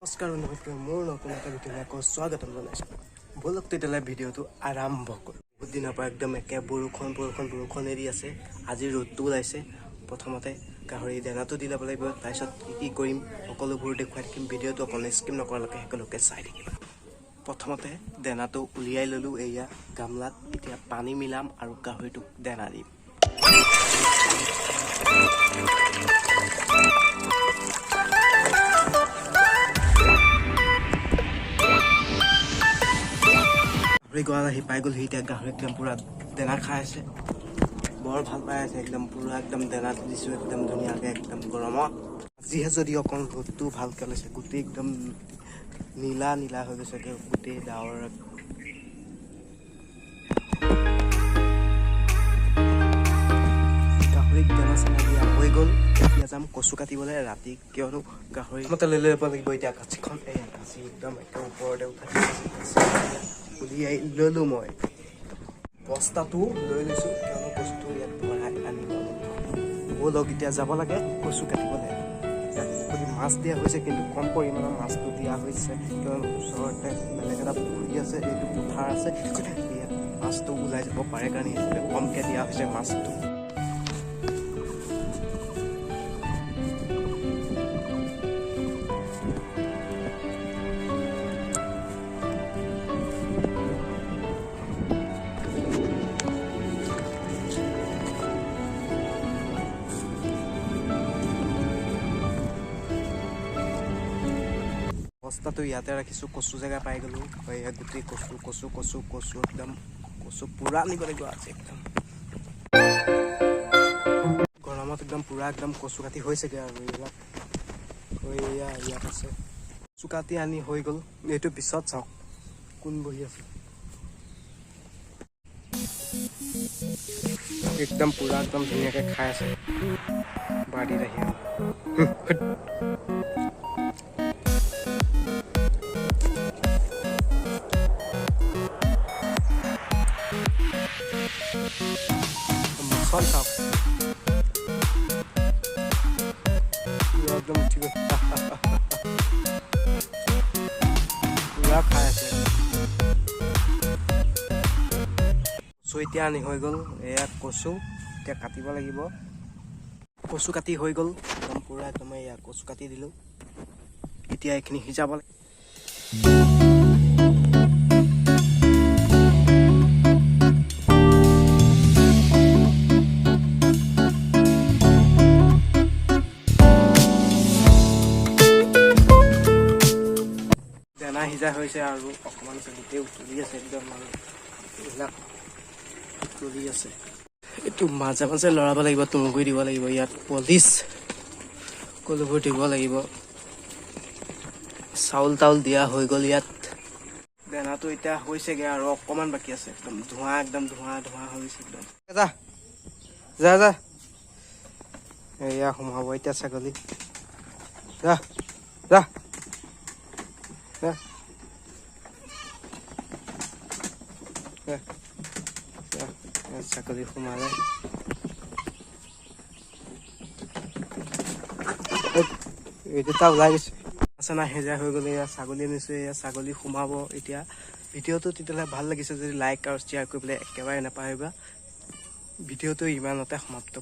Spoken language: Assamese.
নমস্কাৰ বন্ধুসকল, মোৰ নতুন এটা ভিডিঅ'লৈ আকৌ স্বাগতম জনাইছোঁ। ব'লক তেতিয়াহ'লে ভিডিঅ'টো আৰম্ভ কৰোঁ। বহুত দিনৰ পৰা একদম একে বৰষুণ বৰষুণ বৰষুণ এৰি আছে। আজি ৰ'দটো ওলাইছে। প্ৰথমতে গাহৰি দানাটো দি ল'ব লাগিব, তাৰপিছত কি কি কৰিম সকলোবোৰ দেখুৱাই থাকিম। ভিডিঅ'টো অকণ স্কিপ নকৰালৈকে সকলোকে চাই থাকিবা। প্ৰথমতে দানাটো উলিয়াই ল'লোঁ এয়া গামলাত। এতিয়া পানী মিলাম আৰু গাহৰিটোক দানা দিম। গাহৰি গঁৰাল আহি পাই গ'লহি। এতিয়া গাহৰি একদম পূৰা দানা খাই আছে, বৰ ভাল পাই আছে। একদম পূৰা একদম দানা দিছোঁ একদম ধুনীয়াকৈ একদম গৰমত। আজিহে যদি অকণ ৰ'দটো ভালকৈ ওলাইছে, গোটেই একদম নীলা নীলা হৈ গৈছে গোটেই ডাৱৰ। গাহৰিক দানা চানা দিয়া হৈ গ'ল। এতিয়া যাম কচু কাটিবলৈ ৰাতি, কিয়নো গাহৰি মতে লৈ ল'ব লাগিব। এতিয়া কাঁচিখন, এয়া কাঁচি একদম একে ওপৰতে উঠাই কাঁচি উলিয়াই ল'লোঁ মই। বস্তাটো লৈ লৈছোঁ, কিয়নো কচুটো ইয়াত ভৰাই আনিব লাগিব। ব'লক এতিয়া যাব লাগে কচু কাটিবলৈ। ইয়াত পুখুৰীত মাছ দিয়া হৈছে, কিন্তু কম পৰিমাণৰ মাছটো দিয়া হৈছে, কিয়নো ওচৰতে বেলেগ এটা পুখুৰী আছে, এইটো পথাৰ আছে, ইয়াত মাছটো ওলাই যাব পাৰে কাৰণে ইয়াত কমকৈ দিয়া হৈছে মাছটো। বস্তাটো ইয়াতে ৰাখিছোঁ। কচু জেগা পাই গ'লোঁ। এয়া গোটেই কচু কচু কচু কচু, একদম কচু পূৰা আনিব লাগিব আজি। একদম গৰমত একদম পূৰা একদম কচু কাটি হৈছেগৈ আৰু এইবিলাক এয়া ইয়াত আছে। কচু কাটি আনি হৈ গ'ল। এইটো পিছত চাওক কোন বহি আছে। একদম পূৰা একদম ধুনীয়াকৈ খাই আছে বাৰীত আহি। মুখখন চাওক, একদম উঠি গ'ল, পূৰা খাই আছে। কচু এতিয়া আনি হৈ গ'ল। এয়া কচু এতিয়া কাটিব লাগিব। কচু কাটি হৈ গ'ল একদম পূৰা একদম। এয়া কচু কাটি দিলোঁ। এতিয়া এইখিনি সিজাব লাগিব। দানা সিজা হৈছে আৰু অকণমান আছে। গোটেই উতলি আছে একদম আৰু এইবিলাক উতলি আছে। এইটো মাজে মাজে লৰাব লাগিব, তুঁহগুৰি দিব লাগিব, ইয়াত পলিচ কলুবোৰ দিব লাগিব। চাউল তাউল দিয়া হৈ গ'ল ইয়াত। দানাটো এতিয়া হৈছেগে আৰু অকণমান বাকী আছে। একদম ধোঁৱা, একদম ধোঁৱা ধোঁৱা হৈ গৈছে একদম। যা যা যা, এয়া সোমাব এতিয়া ছাগলী। যা যা যা যা, ছাগলী সোমালে। এই দুটা ওলাই গৈছে। আচনা সিজা হৈ গ'লে। এয়া ছাগলী আনিছোঁ, এয়া ছাগলী সোমাব এতিয়া। ভিডিঅ'টো তেতিয়াহ'লে ভাল লাগিছে যদি লাইক আৰু শ্বেয়াৰ কৰিবলৈ একেবাৰে নাপাহৰিবা। ভিডিঅ'টো ইমানতে সমাপ্ত।